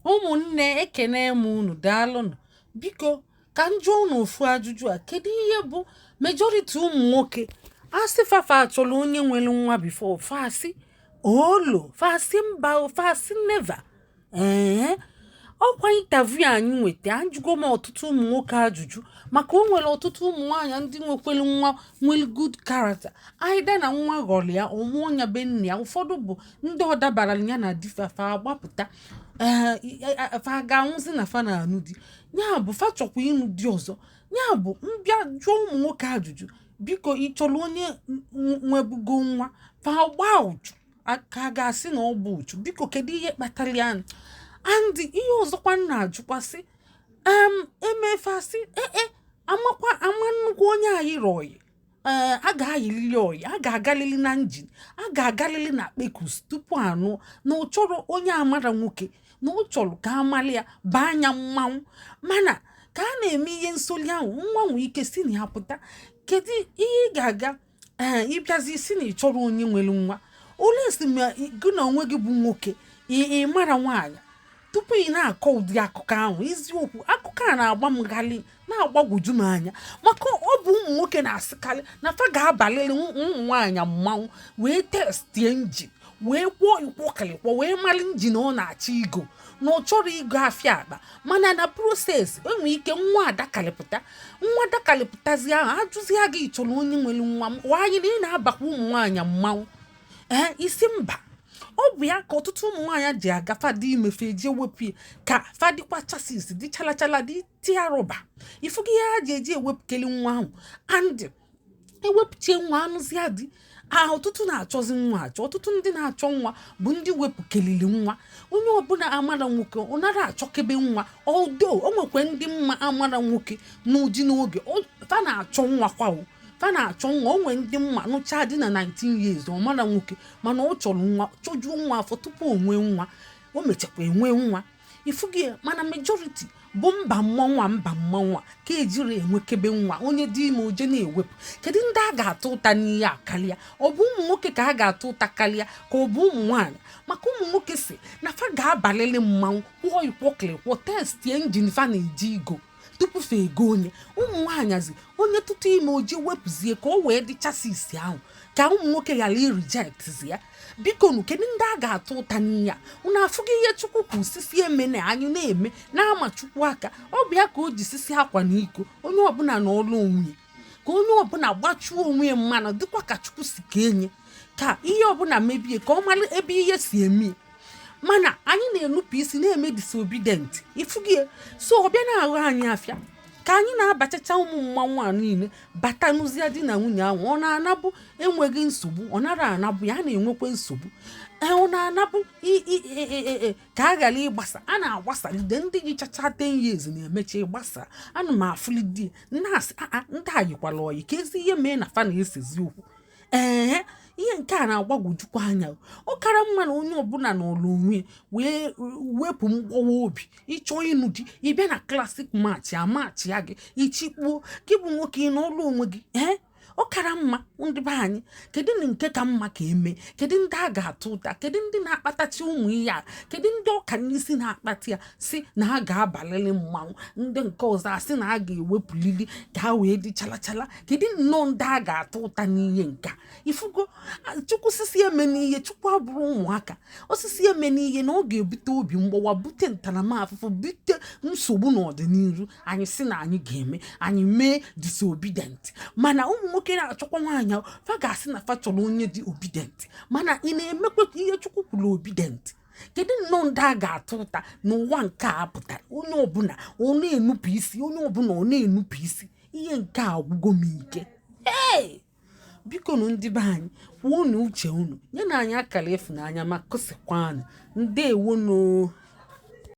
Ụmụnne, ekene m unu. Daalụnụ. Biko, ka m jụọ unu ofu ajụjụ a: kedu ihe bụ majority ụmụ nwoke asị fafa achọrọ onye nwere nwa before? Fasị olo, fasị mba, fasị never. Ee, ọkwa interview anyị nweta, ajụgo m ọtụtụ ụmụ nwoke ajụjụ, maka o nwere ọtụtụ ụmụ nwaanyị ndị nwekwere nwa, nwere good character, aịda na nwa ghọrọ ya ọmụọ ya be nne ya. Ụfọdụ bụ ndị ọ dabara ya na di fa, fa agbapụta. Ee, fa ga-anwụzi na fa na-anụ di ya, bụ fa chọkwa ịnụ di ọzọ. Ya bụ, mbịa jụọ ụmụ nwoke ajụjụ: biko, ị chọrọ onye nwebugo nwa? Fa gbaa ụchụ ka a ga-asị na ọ bụ ụchụ. Biko, kedu ihe kpatara ya? And ihe ọzọkwa m na-ajụkwasị, emefasị ee, amakwa ama nnukwu onye anyị rọyị. Ee, a ga-ayilili oyi, a ga-agalili na engine, a ga-agalili na kpekus tupu anụ na ọ chọrọ onye amara nwoke, na ọ chọrọ ka amali ya baa anya mmanwụ. Mana ka a na-eme ihe nsoli ahụ, nwa nwee ike si na ya pụta. Kedu ihe ị ga-aga ee ịbịazi si na ị chọrọ onye nwere nwa? Ole si ma gị na onwe gị bụ nwoke, ị mara nwaanyị tupu ị na-akọ ụdị akụkọ ahụ? Eziokwu, akụkọ a na-agba m ghalị, na-agbagwoju m anya, maka ọ bụ ụmụ nwoke na-asịkarị na fa ga-abalịrị ụmụ nwaanyị mmanwụ, wee testie engine, wee kwụọ ikwọkịlịkwọ, wee mara engine ọ na-achọ igo, na ọ chọrọ igo afịa akpa. Mana na process, enwere ike nwa adakalịpụta. Nwa dakalịpụtazi ahụ, ajụzie gị, chọrọ onye nwere nwa m nwaanyị, na ị na-abakwa ụmụ nwaanyị mmanwụ? Ee, isi mba. Ọ bụ ya ka ọtụtụ ụmụ nwaanyị ji aga fadị imefe eji ewepụ ya, ka fadịkwa chassis dị chalachala, dị tia rọba. Ifugo ihe ha ji eji ewepụkeli nwa ahụ, and ewepụchie nwa, anụzia dị a. Ọtụtụ na-achọzi nwa achọ. Ọtụtụ ndị na-achọ nwa bụ ndị wepụkelili nwa. Onye ọbụla amara nwoke, ọ nara achọkebe nwa. Odo o nwekwe ndị mma amara nwoke n'ụdị n'oge fa na-achọ nwa kwa o, fa na-achọ nwa. O nwee ndị mma nụcha dị na 19 years, ọ mara nwoke, mana ọ chọrọ nwa, chọjuo nwa afọ tupu o nwee nwa. O mechakwa enwee nwa, ifugi. Mana majority bụ mba mmanwụ a, mba mmanwụ a ka ejiri enwekebe nwa. Onye dị ime, oje na-ewepụ. Kedu ndị a ga-atụ ụta n'ihe a karịa? Ọ bụ ụmụ nwoke ka a ga-atụ ụta karịa, ka ọ bụ ụmụ nwaanyị? Maka ụmụ nwoke si na fa ga-abalịlị mmanwụ, kwụọ ikwọkịlịkwọ, testie engine fa na-eji igo tupu fa ego onye. Ụmụ nwaanyị, onye tụtụ ime, oje wepụzie ka o wee dị chassis ahụ, ka ụmụ nwoke ghara irejectzi ya. Biko nu, kedu ndị a ga-atụ ụta n'ihe a? Unu afụghị ihe Chukwu kwu sisi eme na anyị na-eme na-ama Chukwu aka? Ọ bụ ya ka o ji sisi akwa na iko, onye ọbụla na ọlụ onwe ya, ka onye ọbụla gbachuo onwe ya mmanụ, dịkwa ka Chukwu si ka enye, ka ihe ọbụla mebie, ka ọ mara ebe ihe si eme. Mana anyị na-enupụ isi, na-eme disobedient, ifugie. So ọ bịa na-aghọ anyị afịa ka anyị na-abachacha ụmụ mmanwụ a niile bata n'ụzịa di na nwunye ahụ. Ọ na-anabụ enweghị nsogbu, ọ nara anabụ ya, a na-enwekwa nsogbu. Ee, ọ na-anabụ ka a ghara ịgbasa. A na-agbasalide ndị ji chacha 10 years na-emecha ịgbasa. Ana m afụlidi na-asị, aa, ndị a yikwala oyi, ka ezi ihe mee na fa na-esezi okwu. Ee, ihe nke a na-agbagwojukwa anya. Ọ kara mma na onye ọbụla n'ụlọ onwe wee wepụ mgbawa obi. Ịchọọ ịnụ di, ịbịa na classic match, a match ya gị, ichikpuo gị bụ nwoke, ị n'ụlọ onwe gị. Ee, ọ kara mma. Ndị be anyị, kedu na nke ka mma ka eme? Kedu ndị a ga-atụ ụta? Kedu ndị na-akpatachi ụmụ ihe a? Kedu ndị ọka n'isi na-akpata ya, si na ha ga-abalịrị mmanwụ, ndị nke ọzọ asị na a ga-ewepụlili ka ha wee dị chalachala? Kedu nnọọ ndị a ga-atụ ụta n'ihe nka? Ifugo, Chukwu sisi eme n'ihe, Chukwu abụrụ ụmụaka osisi eme n'ihe na ọ ga-ebute obi mgbawa, bute ntaramahụhụ, bute nsogbu n'ọdịnihu. Anyị si na anyị ga-eme, anyị mee disobedient. Mana ụmụ nwoke na-achọkwa nwaanyị, fa ga-asị na fa chọrọ onye dị obedient. Mana ị na-emekwa ihe Chukwu kwuru, obedient? Kedu nnọọ ndị a ga-atụ ụta n'ụwa nke a pụtara? Onye ọbụla ọ na-enupụ isi, onye ọbụla ọ na-enupụ isi. Ihe nke a agwụgo m ike. Ee, biko nụ, ndị be anyị, kwuo unu uche unu, nye na anyị akara ịfụnanya, ma kụsịkwanụ. Ndewonu.